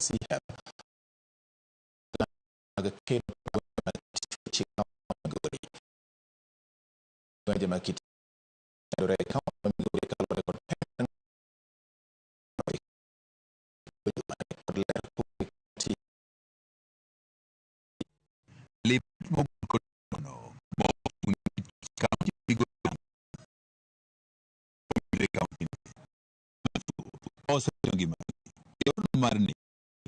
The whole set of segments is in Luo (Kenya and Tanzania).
CHEP mag kedo tuoche Migori. Gwenge ma Kitendore e kaunti ma Migori kaluwore kod pek kod ler kuom Lipot mogol kod nono ma kaunti Migori kaunti oseyudo ngimagi yorno mar ni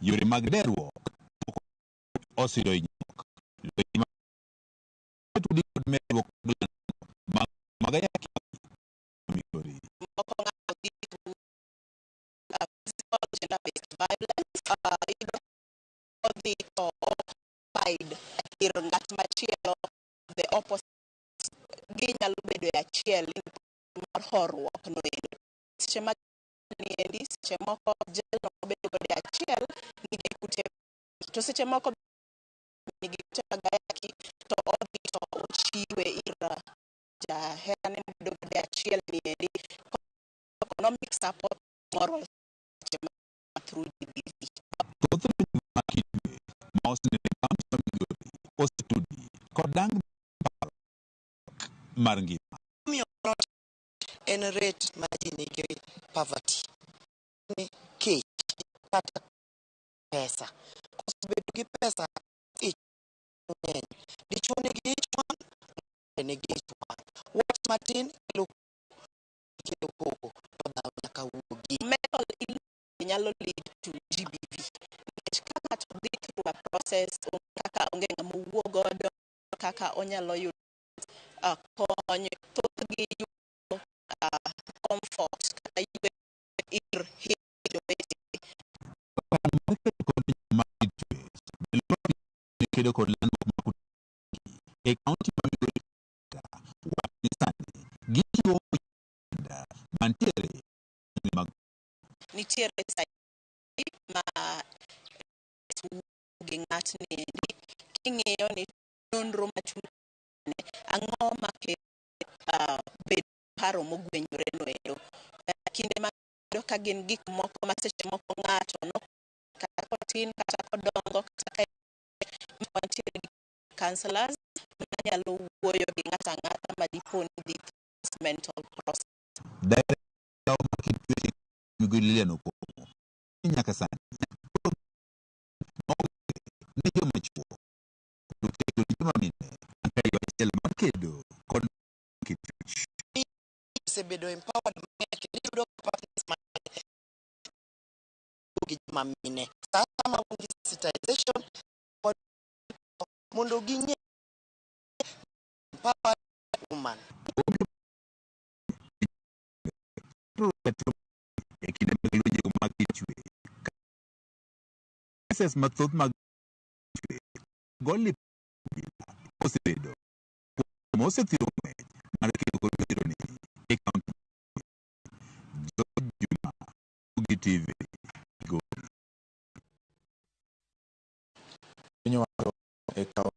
yore mag deruok pok oseyudo hinyruok. Lweny ma tudi kod medruok mag landruok mag ayaki Migori. Moko ng'ato dhi through physical gender based violence, iyudo odhi to hide ir ng'at machielo, the opposite ginyalo bedo e achiel mar horuok no endo. Seche ma niendi, seche moko jalno mabedo godo e achiel nigi kute, to seche moko nigi kute mag ayaki, to odhi to ochiwe ir jaherane mobedo godo e achiel niendi, economic support, moral seche ma through GBV. Thoth lweny mag kitwe ma oseneno e kaunti ma Migori osetudi kod dang paro mar ngima. Omiyo en rate ma ji nigi poverty ni kech kata pesa. Koso bedo gi pesa, ich ng'eny. Dichuo nigi ich wang', nigi ich wang'. Wach matin kelo koko to dhawo nyaka wuogi. Mental illness nyalo lead to GBV nikech ka ng'ato dhi through a process, onge kaka, onge ng'ama owuo godo, kaka onyalo yudo kony. Thothgi yudo comfort kata yweyo ir jowetegi. Okang' mar kedo kod lweny mag kitwe kedo kod landruok mag kute e kaunti ma Migori wacho ni sani gichiwo omenda mantiere mag Nitiere saidi ma gi ng'atni endi king'iyo ni nonro matut ang'o makelo bedo paro mogwenyore no endo. Kinde ma yudo ka gin gik moko ma seche moko ng'ato no kata kotin kata kodongo, kata ka wantiere gi counselors manyalo wuoyo gi ng'ato ang'ata ma dipo ni dhi through this mental process. Dayo mar kitwe Migori Lilian Okomo ni nyaka sani ne joma chuo to kedo ni joma mine kaka yo achiel mar kedo kod kitwech. Osebedo empowered mang'eny kendo iyudo ka partners mang'eny gi joma mine. Sa asaya ma wan gi sensitization mondo ging'e empowered woman. E kinde mag lwenjego mag kitwe cases mathoth mag kitwe goli osebedo kuom osethiro ng'wech mar kedo kod midhieroni e kaunti. George Juma, Ramogi TV, Migori. Piny owacho e kawo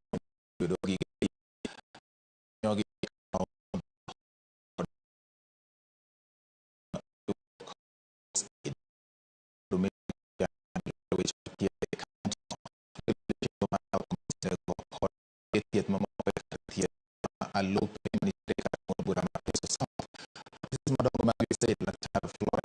yudo gige konyogi kawo kod weche thieth e kaunti kod thieth mamoko e kar thieth ma Alupe manitiere e kar bura ma Teso South. Ofis madongo mag USAID.